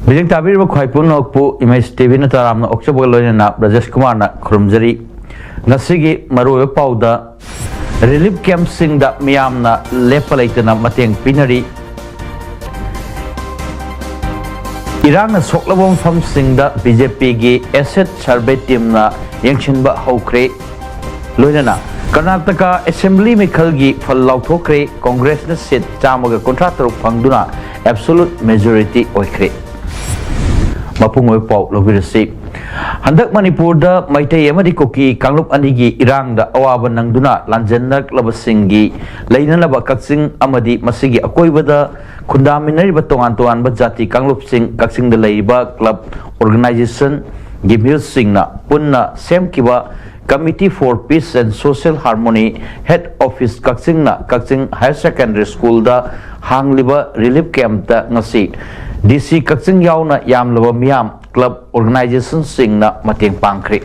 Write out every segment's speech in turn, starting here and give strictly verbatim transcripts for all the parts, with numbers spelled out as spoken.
ꯃꯤꯠꯌꯦꯡ ꯇꯥꯕꯤꯔꯤꯕ ꯈ꯭ꯋꯥꯏ ꯄꯨꯝꯅꯃꯛꯄꯨ ꯏꯃꯦꯖ ꯇꯤꯚꯤꯅ ꯇꯔꯥꯝꯅ ꯑꯣꯛꯆꯕꯒ ꯂꯣꯏꯅꯅ ꯕ꯭ꯔꯖꯦꯁ ꯀꯨꯃꯥꯔꯅ ꯈꯨꯔꯨꯝꯖꯔꯤ꯫ ꯉꯁꯤꯒꯤ ꯃꯔꯨꯑꯣꯏꯕ ꯄꯥꯎꯗ, ꯔꯤꯂꯤꯐ ꯀꯦꯝꯞꯁꯤꯡꯗ ꯃꯤꯌꯥꯝꯅ ꯂꯦꯞꯄ ꯂꯩꯇꯅ ꯃꯇꯦꯡ ꯄꯤꯅꯔꯤ꯫ ꯏꯔꯥꯡꯅ ꯁꯣꯛꯂꯕ ꯃꯐꯝꯁꯤꯡꯗ ꯕꯤ ꯖꯦ ꯄꯤꯒꯤ ꯑꯦꯁꯦꯠ ꯁꯔꯚꯦ ꯇꯤꯝꯅ ꯌꯦꯡꯁꯤꯟꯕ ꯍꯧꯈ꯭ꯔꯦ꯫ ꯂꯣꯏꯅꯅ ꯀꯔꯅꯥꯇꯀꯥ ꯑꯦꯁꯦꯝꯕ꯭ꯂꯤ ꯃꯤꯈꯜꯒꯤ ꯐꯜ ꯂꯥꯎꯊꯣꯛꯈ꯭ꯔꯦ꯫ ꯀꯣꯡꯒ꯭ꯔꯦꯁꯅ ꯁꯤꯠ ꯆꯥꯝꯃꯒ ꯀꯨꯟꯊ꯭ꯔꯥ ꯇꯔꯨꯛ ꯐꯪꯗꯨꯅ ꯑꯦꯕꯁꯣꯂꯨꯠ ꯃꯦꯖꯣꯔꯤꯇꯤ ꯑꯣꯏꯈ꯭ꯔꯦ꯫ ꯃꯄꯨꯡ ꯑꯣꯏꯕ ꯄꯥꯎ ꯂꯧꯕꯤꯔꯁꯤ꯫ ꯍꯟꯗꯛ ꯃꯅꯤꯄꯨꯔꯗ ꯃꯩꯇꯩ ꯑꯃꯗꯤ ꯀꯨꯀꯤ ꯀꯥꯡꯂꯨꯞ ꯑꯅꯤꯒꯤ ꯏꯔꯥꯡꯗ ꯑꯋꯥꯕ ꯅꯪꯗꯨꯅ ꯂꯥꯟꯖꯦꯟꯅꯔꯛꯂꯕꯁꯤꯡꯒꯤ ꯂꯩꯅꯅꯕ ꯀꯛꯆꯤꯡ ꯑꯃꯗꯤ ꯃꯁꯤꯒꯤ ꯑꯀꯣꯏꯕꯗ ꯈꯨꯟꯗꯥꯃꯤꯟꯅꯔꯤꯕ ꯇꯣꯉꯥꯟ ꯇꯣꯉꯥꯟꯕ ꯖꯥꯇꯤ ꯀꯥꯡꯂꯨꯞꯁꯤꯡ, ꯀꯛꯆꯤꯡꯗ ꯂꯩꯔꯤꯕ ꯀ꯭ꯂꯕ ꯑꯣꯔꯒꯅꯥꯏꯖꯦꯁꯟꯒꯤ ꯃꯤꯑꯣꯏꯁꯤꯡꯅ ꯄꯨꯟꯅ ꯁꯦꯝꯈꯤꯕ Committee for Peace and Social Harmony, Head Office ꯀꯛꯆꯤꯡꯅ Kakching higher secondary ꯁ꯭ꯀꯨꯜꯗ ꯍꯥꯡꯂꯤꯕ ꯔꯤꯂꯤꯐ ꯀꯦꯝꯞꯇ ꯉꯁꯤ ꯗꯤ ꯁꯤ ꯀꯛꯆꯤꯡ ꯌꯥꯎꯅ ꯌꯥꯝꯂꯕ ꯃꯤꯌꯥꯝ, ꯀ꯭ꯂꯕ ꯑꯣꯔꯒꯅꯥꯏꯖꯦꯁꯟꯁꯤꯡꯅ ꯃꯇꯦꯡ ꯄꯥꯡꯈ꯭ꯔꯦ꯫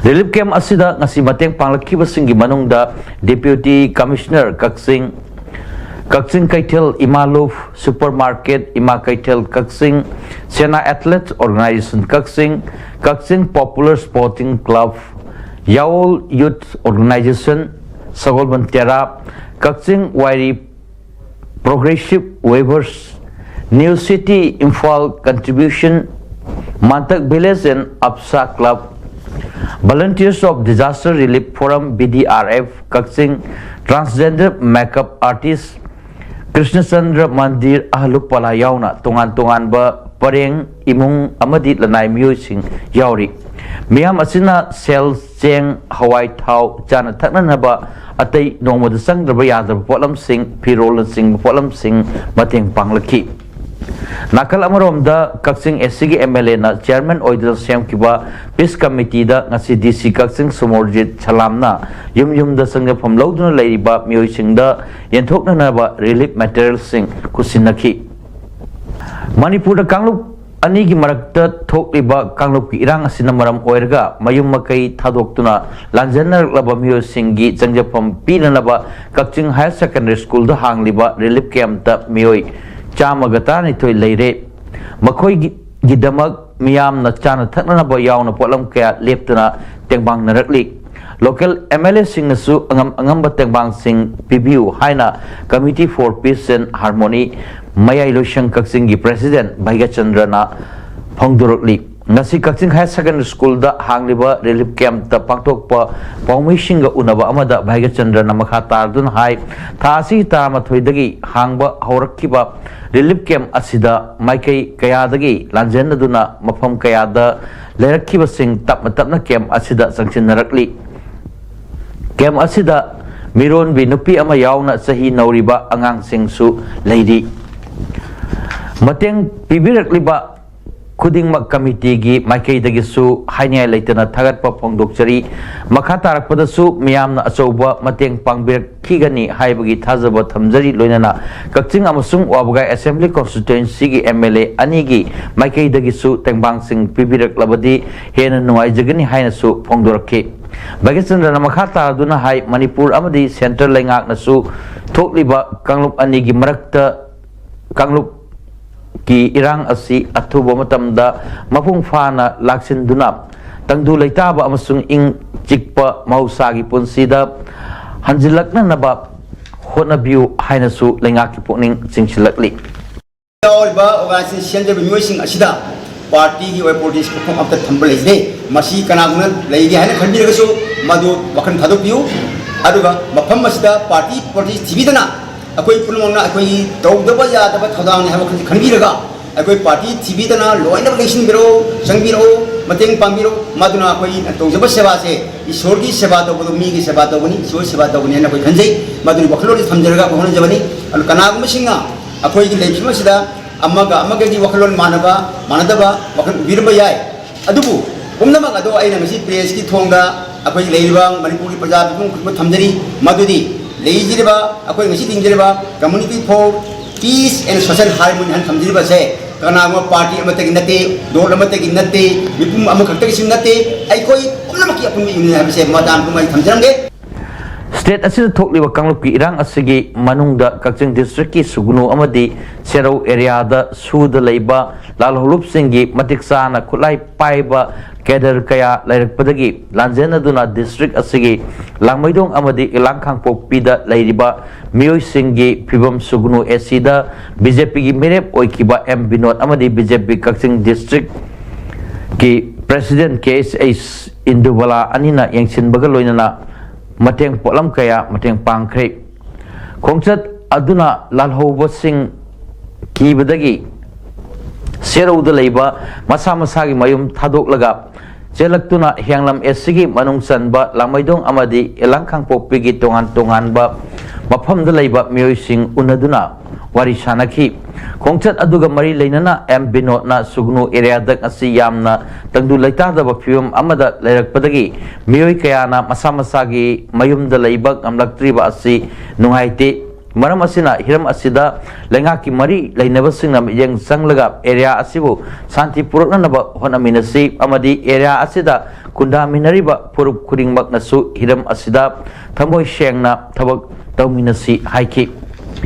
ꯔꯤꯂꯤꯐ ꯀꯦꯝꯞ ꯑꯁꯤꯗ ꯉꯁꯤ ꯃꯇꯦꯡ ꯄꯥꯡꯂꯛꯈꯤꯕꯁꯤꯡꯒꯤ ꯃꯅꯨꯡꯗ ꯗꯤꯄ꯭ꯌꯨꯇꯤ ꯀꯃꯤꯁꯅꯔ ꯀꯛꯆꯤꯡ, ꯀꯛꯆꯤꯡ ꯀꯩꯊꯦꯜ ꯏꯃꯥ ꯂꯨꯞ super market, Ima Keithel Kakching, Sena athlete organisation Kakching, Kakching popular sporting club, Yaol youth organisation, Sagolband Tera, Kakching Wairi progressive weavers, new city Imphal contribution, Mantak village and ꯑꯞꯁꯥ club, Volunteers of Disaster Relief Forum, B D R F Kakching, transgender makeup artist, Krishnachandra Mandir ꯑꯍꯂꯨꯄꯥꯂꯥ ꯌꯥꯎꯅ ꯇꯣꯉꯥꯟ ꯇꯣꯉꯥꯟꯕ ꯄꯔꯦꯡ, ꯏꯃꯨꯡ ꯑꯃꯗꯤ ꯂꯅꯥꯏ ꯃꯤꯑꯣꯏꯁꯤꯡ ꯌꯥꯎꯔꯤ꯫ ꯃꯤꯌꯥꯝ ꯑꯁꯤꯅ ꯁꯦꯜ, ꯆꯦꯡ, ꯍꯋꯥꯏ, ꯊꯥꯎ, ꯆꯥꯅ ꯊꯛꯅꯅꯕ, ꯑꯇꯩ ꯅꯣꯡꯃꯗ ꯆꯪꯗ꯭ꯔꯕ ꯌꯥꯗ꯭ꯔꯕ ꯄꯣꯠꯂꯝꯁꯤꯡ, ꯐꯤꯔꯣꯜꯅꯆꯤꯡꯕ ꯄꯣꯠꯂꯝꯁꯤꯡ ꯃꯇꯦꯡ ꯄꯥꯡꯂꯛꯈꯤ꯫ ꯅꯥꯀꯜ ꯑꯃꯔꯣꯝꯗ, ꯀꯛꯆꯤꯡ ꯑꯦꯁ ꯁꯤꯒꯤ ꯑꯦꯝ ꯑꯦꯜ ꯑꯦꯅ ꯆꯤꯌꯔꯃꯦꯟ ꯑꯣꯏꯗꯨꯅ ꯁꯦꯝꯈꯤꯕ ꯄꯤꯁ ꯀꯃꯤꯇꯤꯗ ꯉꯁꯤ ꯗꯤ ꯁꯤ ꯀꯛꯆꯤꯡ ꯁꯨꯃꯣꯔꯖꯤꯠ ꯁꯂꯥꯝꯅ ꯌꯨꯝ ꯌꯨꯝꯗ ꯆꯪꯖꯐꯝ ꯂꯧꯗꯨꯅ ꯂꯩꯔꯤꯕ ꯃꯤꯑꯣꯏꯁꯤꯡꯗ ꯌꯦꯟꯊꯣꯛꯅꯅꯕ ꯔꯤꯂꯤꯐ ꯃꯦꯇꯔꯤꯌꯦꯜꯁꯤꯡ ꯈꯨꯠꯁꯤꯟꯅꯈꯤ꯫ ꯃꯅꯤꯄꯨꯔꯗ ꯀꯥꯡꯂꯨꯞ ꯑꯅꯤꯒꯤ ꯃꯔꯛꯇ ꯊꯣꯛꯂꯤꯕ ꯀꯥꯡꯂꯨꯞꯀꯤ ꯏꯔꯥꯡ ꯑꯁꯤꯅ ꯃꯔꯝ ꯑꯣꯏꯔꯒ ꯃꯌꯨꯝ ꯃꯀꯩ ꯊꯥꯗꯣꯛꯇꯨꯅ ꯂꯥꯟꯖꯦꯟꯅꯔꯛꯂꯕ ꯃꯤꯑꯣꯏꯁꯤꯡꯒꯤ ꯆꯪꯖꯐꯝ ꯄꯤꯅꯅꯕ ꯀꯛꯆꯤꯡ ꯍꯥꯌꯔ ꯁꯦꯀꯦꯟꯗꯔꯤ ꯁ꯭ꯀꯨꯜꯗ ꯍꯥꯡꯂꯤꯕ ꯔꯤꯂꯤꯐ ꯀꯦꯝꯞꯇ ꯃꯤꯑꯣꯏ ꯆꯥꯝꯃꯒ ꯇꯔꯥꯅꯤꯊꯣꯏ ꯂꯩꯔꯦ꯫ ꯃꯈꯣꯏꯒꯤꯗꯃꯛ ꯃꯤꯌꯥꯝꯅ ꯆꯥꯅ ꯊꯛꯅꯅꯕ ꯌꯥꯎꯅ ꯄꯣꯠꯂꯝ ꯀꯌꯥ ꯂꯦꯞꯇꯅ ꯇꯦꯡꯕꯥꯡꯅꯔꯛꯂꯤ꯫ ꯂꯣꯀꯦꯜ ꯑꯦꯝ ꯑꯦꯜ ꯑꯦꯁꯤꯡꯅꯁꯨ ꯑꯉꯝ ꯑꯉꯝꯕ ꯇꯦꯡꯕꯥꯡꯁꯤꯡ ꯄꯤꯕꯤꯌꯨ ꯍꯥꯏꯅ Committee for Peace and Harmony, ꯃꯌꯥꯏ ꯂꯣꯏꯁꯪ ꯀꯛꯆꯤꯡꯒꯤ ꯄ꯭ꯔꯦꯁꯤꯗꯦꯟ ꯚꯩꯒꯆꯟꯗ꯭ꯔꯅ ꯐꯣꯡꯗꯣꯔꯛꯂꯤ꯫ ꯉꯁꯤ ꯀꯛꯆꯤꯡ ꯍꯥꯌꯔ ꯁꯦꯀꯦꯟꯗꯔꯤ ꯁ꯭ꯀꯨꯜꯗ ꯍꯥꯡꯂꯤꯕ ꯔꯤꯂꯤꯐ ꯀꯦꯝꯞꯇ ꯄꯥꯡꯊꯣꯛꯄ ꯄꯥꯎꯃꯤꯁꯤꯡꯒ ꯎꯅꯕ ꯑꯃꯗ ꯚꯩꯒꯆꯟꯗ꯭ꯔꯅ ꯃꯈꯥ ꯇꯥꯔꯗꯨꯅ ꯍꯥꯏ, ꯊꯥ ꯑꯁꯤꯒꯤ ꯇꯔꯥꯃꯥꯊꯣꯏꯗꯒꯤ ꯍꯥꯡꯕ ꯍꯧꯔꯛꯈꯤꯕ ꯔꯤꯂꯤꯐ ꯀꯦꯝꯞ ꯑꯁꯤꯗ ꯃꯥꯏꯀꯩ ꯀꯌꯥꯗꯒꯤ ꯂꯥꯟꯖꯦꯟꯅꯗꯨꯅ ꯃꯐꯝ ꯀꯌꯥꯗ ꯂꯩꯔꯛꯈꯤꯕꯁꯤꯡ ꯇꯞꯅ ꯇꯞꯅ ꯀꯦꯝꯞ ꯑꯁꯤꯗ ꯆꯪꯁꯤꯟꯅꯔꯛꯂꯤ꯫ ꯀꯦꯝꯞ ꯑꯁꯤꯗ ꯃꯤꯔꯣꯟꯕꯤ ꯅꯨꯄꯤ ꯑꯃ ꯌꯥꯎꯅ ꯆꯍꯤ ꯅꯧꯔꯤꯕ ꯑꯉꯥꯡꯁꯤꯡꯁꯨ ꯂꯩꯔꯤ꯫ ꯃꯇꯦꯡ ꯄꯤꯕꯤꯔꯛꯂꯤꯕ ꯈꯨꯗꯤꯡꯃꯛ ꯀꯃꯤꯇꯤꯒꯤ ꯃꯥꯏꯀꯩꯗꯒꯤꯁꯨ ꯍꯥꯏꯅꯤꯡꯉꯥꯏ ꯂꯩꯇꯅ ꯊꯥꯒꯠꯄ ꯐꯣꯡꯗꯣꯛꯆꯔꯤ꯫ ꯃꯈꯥ ꯇꯥꯔꯛꯄꯗꯁꯨ ꯃꯤꯌꯥꯝꯅ ꯑꯆꯧꯕ ꯃꯇꯦꯡ ꯄꯥꯡꯕꯤꯔꯛꯈꯤꯒꯅꯤ ꯍꯥꯏꯕꯒꯤ ꯊꯥꯖꯕ ꯊꯝꯖꯔꯤ꯫ ꯂꯣꯏꯅꯅ ꯀꯛꯆꯤꯡ ꯑꯃꯁꯨꯡ ꯋꯥꯕꯒꯥꯏ ꯑꯦꯁꯦꯝꯕ꯭ꯂꯤ ꯀꯣꯟꯁꯇꯤꯇ꯭ꯋꯦꯟꯁꯤꯒꯤ ꯑꯦꯝ ꯑꯦꯜ ꯑꯦ ꯑꯅꯤꯒꯤ ꯃꯥꯏꯀꯩꯗꯒꯤꯁꯨ ꯇꯦꯡꯕꯥꯡꯁꯤꯡ ꯄꯤꯕꯤꯔꯛꯂꯕꯗꯤ ꯍꯦꯟꯅ ꯅꯨꯡꯉꯥꯏꯖꯒꯅꯤ ꯍꯥꯏꯅꯁꯨ ꯐꯣꯡꯗꯣꯔꯛꯈꯤ꯫ ꯚꯩꯒꯆꯟꯗ꯭ꯔꯅ ꯃꯈꯥ ꯇꯥꯗꯨꯅ ꯍꯥꯏ, ꯃꯅꯤꯄꯨꯔ ꯑꯃꯗꯤ ꯁꯦꯟꯇ꯭ꯔꯦꯜ ꯂꯩꯉꯥꯛꯅꯁꯨ ꯊꯣꯛꯂꯤꯕ ꯀꯥꯡꯂꯨꯞ ꯑꯅꯤꯒꯤ ꯃꯔꯛꯇ ꯀꯥꯡꯂꯨꯞꯀꯤ ꯏꯔꯥꯡ ꯑꯁꯤ ꯑꯊꯨꯕ ꯃꯇꯝꯗ ꯃꯄꯨꯡ ꯐꯥꯅ ꯂꯥꯛꯁꯤꯟꯗꯨꯅ ꯇꯪꯗꯨ ꯂꯩꯇꯥꯕ ꯑꯃꯁꯨꯡ ꯏꯪ ꯆꯤꯛꯄ ꯃꯍꯧꯁꯥꯒꯤ ꯄꯨꯟꯁꯤꯗ ꯍꯟꯖꯤꯜꯂꯛꯅꯅꯕ ꯍꯣꯠꯅꯕꯤꯌꯨ ꯍꯥꯏꯅꯁꯨ ꯂꯩꯉꯥꯛꯀꯤ ꯄꯨꯛꯅꯤꯡ ꯆꯤꯡꯁꯤꯜꯂꯛꯂꯤ꯫ ꯌꯥꯎꯔꯤꯕ ꯑꯣꯔꯒꯅꯥꯏꯖꯦꯁꯟ ꯁꯦꯝꯖꯕ ꯃꯤꯑꯣꯏꯁꯤꯡ ꯑꯁꯤꯗ ꯄꯥꯔꯇꯤꯒꯤ ꯑꯣꯏꯕ ꯄꯣꯂꯤꯇꯤꯛꯁ ꯋꯥꯐꯝ ꯑꯝꯇ ꯊꯝꯕ ꯂꯩꯖꯗꯦ꯫ ꯃꯁꯤ ꯀꯅꯥꯒꯨꯝꯕꯅ ꯂꯩꯒꯦ ꯍꯥꯏꯅ ꯈꯟꯕꯤꯔꯒꯁꯨ ꯃꯗꯨ ꯋꯥꯈꯜ ꯊꯥꯗꯣꯛꯄꯤꯌꯨ꯫ ꯑꯗꯨꯒ ꯃꯐꯝ ꯑꯁꯤꯗ ꯄꯥꯔꯇꯤ ꯄꯣꯂꯤꯇꯤꯛꯁ ꯊꯤꯕꯤꯗꯅ ꯑꯩꯈꯣꯏ ꯄꯨꯝꯅꯃꯛꯅ ꯑꯩꯈꯣꯏꯒꯤ ꯇꯧꯗꯕ ꯌꯥꯗꯕ ꯊꯧꯗꯥꯡꯅꯤ ꯍꯥꯏꯕ ꯋꯥꯈꯜꯁꯤ ꯈꯟꯕꯤꯔꯒ ꯑꯩꯈꯣꯏ ꯄꯥꯔꯇꯤ ꯊꯤꯕꯤꯗꯅ ꯂꯣꯏꯅꯃꯛ ꯂꯦꯡꯁꯤꯟꯕꯤꯔꯛꯎ, ꯆꯪꯕꯤꯔꯛꯎ, ꯃꯇꯦꯡ ꯄꯥꯡꯕꯤꯔꯛꯎ꯫ ꯃꯗꯨꯅ ꯑꯩꯈꯣꯏꯅ ꯇꯧꯖꯕ ꯁꯦꯕꯥꯁꯦ ꯏꯁꯣꯔꯒꯤ ꯁꯦꯕꯥ ꯇꯧꯕꯗꯣ ꯃꯤꯒꯤ ꯁꯦꯕꯥ ꯇꯧꯕꯅꯤ, ꯏꯁꯣꯔꯒꯤ ꯁꯦꯕꯥ ꯇꯧꯕꯅꯤ ꯍꯥꯏꯅ ꯑꯩꯈꯣꯏ ꯈꯟꯖꯩ꯫ ꯃꯗꯨꯒꯤ ꯋꯥꯈꯜꯂꯣꯟꯁꯤ ꯊꯝꯖꯔꯒ ꯑꯩꯈꯣꯏ ꯍꯣꯠꯅꯖꯕꯅꯤ꯫ ꯑꯗꯨ ꯀꯅꯥꯒꯨꯝꯕꯁꯤꯡꯅ ꯑꯩꯈꯣꯏꯒꯤ ꯂꯩꯐꯝ ꯑꯁꯤꯗ ꯑꯃꯒ ꯑꯃꯒꯒꯤ ꯋꯥꯈꯜꯂꯣꯟ ꯃꯥꯟꯅꯕ, ꯃꯥꯟꯅꯗꯕ ꯋꯥꯈꯜ ꯎꯕꯤꯔꯝꯕ ꯌꯥꯏ꯫ ꯑꯗꯨꯕꯨ ꯄꯨꯝꯅꯃꯛ ꯑꯗꯣ ꯑꯩꯅ ꯉꯁꯤ ꯄ꯭ꯔꯦꯁꯀꯤ ꯊꯣꯡꯗ ꯑꯩꯈꯣꯏ ꯂꯩꯔꯤꯕ ꯃꯅꯤꯄꯨꯔꯒꯤ ꯄ꯭ꯔꯖꯥ ꯃꯤꯄꯨꯝ ꯈꯨꯗꯤꯡꯃꯛ ꯊꯝꯖꯔꯤ꯫ ꯃꯗꯨꯗꯤ ꯂꯩꯖꯔꯤꯕ ꯑꯩꯈꯣꯏ ꯉꯁꯤ ꯂꯤꯡꯖꯔꯤꯕ Community for Peace and Social Harmony ꯍꯥꯏꯅ ꯊꯝꯖꯔꯤꯕꯁꯦ ꯀꯅꯥꯒꯨꯝꯕ ꯄꯥꯔꯇꯤ ꯑꯃꯠꯇꯒꯤ ꯅꯠꯇꯦ, ꯗꯣꯜ ꯑꯃꯠꯇꯒꯤ ꯅꯠꯇꯦ, ꯃꯤꯄꯨꯝ ꯑꯃꯈꯛꯇꯒꯤꯁꯨ ꯅꯠꯇꯦ, ꯑꯩꯈꯣꯏ ꯄꯨꯝꯅꯃꯛꯀꯤ ꯑꯄꯨꯟꯕ ꯌꯨꯝꯅꯤ ꯍꯥꯏꯕꯁꯦ ꯃꯇꯥꯡ ꯄꯨꯝꯕ ꯑꯩ ꯊꯝꯖꯔꯝꯒꯦ꯫ ꯁ꯭ꯇꯦꯠ ꯑꯁꯤꯗ ꯊꯣꯛꯂꯤꯕ ꯀꯥꯡꯂꯨꯞꯀꯤ ꯏꯔꯥꯡ ꯑꯁꯤꯒꯤ ꯃꯅꯨꯡꯗ ꯀꯛꯆꯤꯡ ꯗꯤꯁꯇ꯭ꯔꯤꯛꯀꯤ ꯁꯨꯒꯅꯨ ꯑꯃꯗꯤ ꯁꯦꯔꯧ ꯑꯦꯔꯤꯌꯥꯗ ꯁꯨꯗ ꯂꯩꯕ ꯂꯥꯜꯍꯧꯂꯨꯞꯁꯤꯡꯒꯤ ꯃꯇꯤꯛ ꯆꯥꯅ ꯈꯨꯠꯂꯥꯏ ꯄꯥꯏꯕ ꯀꯦꯗꯔ ꯀꯌꯥ ꯂꯩꯔꯛꯄꯗꯒꯤ ꯂꯥꯟꯖꯦꯟꯅꯗꯨꯅ ꯗꯤꯁꯇ꯭ꯔꯤꯛ ꯑꯁꯤꯒꯤ ꯂꯥꯡꯃꯩꯗꯣꯡ ꯑꯃꯗꯤ ꯏꯂꯥꯡ ꯈꯥꯡꯄꯣꯛꯄꯤꯗ ꯂꯩꯔꯤꯕ ꯃꯤꯑꯣꯏꯁꯤꯡꯒꯤ ꯐꯤꯕꯝ ꯁꯨꯒꯅꯨ ꯑꯦꯁꯤꯗ ꯕꯤ ꯖꯦ ꯄꯤꯒꯤ ꯃꯤꯔꯦꯞ ꯑꯣꯏꯈꯤꯕ ꯑꯦꯝ ꯕꯤꯅꯣꯗ ꯑꯃꯗꯤ ꯕꯤ ꯖꯦ ꯄꯤ ꯀꯛꯆꯤꯡ ꯗꯤꯁꯇ꯭ꯔꯤꯛꯀꯤ ꯄ꯭ꯔꯦꯁꯤꯗꯦꯟꯠ ꯀꯦ ꯑꯩꯆ ꯑꯩꯆ ꯏꯟꯗꯨꯕꯂꯥ ꯑꯅꯤꯅ ꯌꯦꯡꯁꯤꯟꯕꯒ ꯂꯣꯏꯅꯅ ꯃꯇꯦꯡ ꯄꯣꯠꯂꯝ ꯀꯌꯥ ꯃꯇꯦꯡ ꯄꯥꯡꯈ꯭ꯔꯦ꯫ ꯈꯣꯡꯆꯠ ꯑꯗꯨꯅ ꯂꯥꯜꯍꯧꯕꯁꯤꯡ ꯀꯤꯕꯗꯒꯤ ꯁꯦꯔꯧꯗ ꯂꯩꯕ ꯃꯁꯥ ꯃꯁꯥꯒꯤ ꯃꯌꯨꯝ ꯊꯥꯗꯣꯛꯂꯒ ꯆꯦꯜꯂꯛꯇꯨꯅ ꯍꯤꯌꯥꯡꯂꯝ ꯑꯦꯁꯤꯒꯤ ꯃꯅꯨꯡ ꯆꯟꯕ ꯂꯥꯡꯃꯩꯗꯣꯡ ꯑꯃꯗꯤ ꯏꯂꯥꯡ ꯈꯥꯡꯄꯣꯛꯄꯤꯒꯤ ꯇꯣꯉꯥꯟ ꯇꯣꯉꯥꯟꯕ ꯃꯐꯝꯗ ꯂꯩꯕ ꯃꯤꯑꯣꯏꯁꯤꯡ ꯎꯅꯗꯨꯅ ꯋꯥꯔꯤ ꯁꯥꯅꯈꯤ꯫ ꯈꯣꯡꯆꯠ ꯑꯗꯨꯒ ꯃꯔꯤ ꯂꯩꯅꯅ ꯑꯦꯝ ꯕꯤꯅꯣꯗꯅ ꯁꯨꯒꯅꯨ ꯑꯦꯔꯤꯌꯥꯗ ꯉꯁꯤ ꯌꯥꯝꯅ ꯇꯪꯗꯨ ꯂꯩꯇꯥꯗꯕ ꯐꯤꯕꯝ ꯑꯃꯗ ꯂꯩꯔꯛꯄꯗꯒꯤ ꯃꯤꯑꯣꯏ ꯀꯌꯥꯅ ꯃꯁꯥ ꯃꯁꯥꯒꯤ ꯃꯌꯨꯝꯗ ꯂꯩꯕ ꯉꯝꯂꯛꯇ꯭ꯔꯤꯕ ꯑꯁꯤ ꯅꯨꯡꯉꯥꯏꯇꯦ꯫ ꯃꯔꯝ ꯑꯁꯤꯅ ꯍꯤꯔꯝ ꯑꯁꯤꯗ ꯂꯩꯉꯥꯛꯀꯤ ꯃꯔꯤ ꯂꯩꯅꯕꯁꯤꯡꯅ ꯃꯤꯠꯌꯦꯡ ꯆꯪꯂꯒ ꯑꯦꯔꯤꯌꯥ ꯑꯁꯤꯕꯨ ꯁꯥꯟꯇꯤ ꯄꯨꯔꯛꯅꯅꯕ ꯍꯣꯠꯅꯃꯤꯟꯅꯁꯤ ꯑꯃꯗꯤ ꯑꯦꯔꯤꯌꯥ ꯑꯁꯤꯗ ꯈꯨꯟꯗꯥꯃꯤꯟꯅꯔꯤꯕ ꯐꯨꯔꯨꯞ ꯈꯨꯗꯤꯡꯃꯛꯅꯁꯨ ꯍꯤꯔꯝ ꯑꯁꯤꯗ ꯊꯃꯣꯏ ꯁꯦꯡꯅ ꯊꯕꯛ ꯇꯧꯃꯤꯟꯅꯁꯤ ꯍꯥꯏꯈꯤ꯫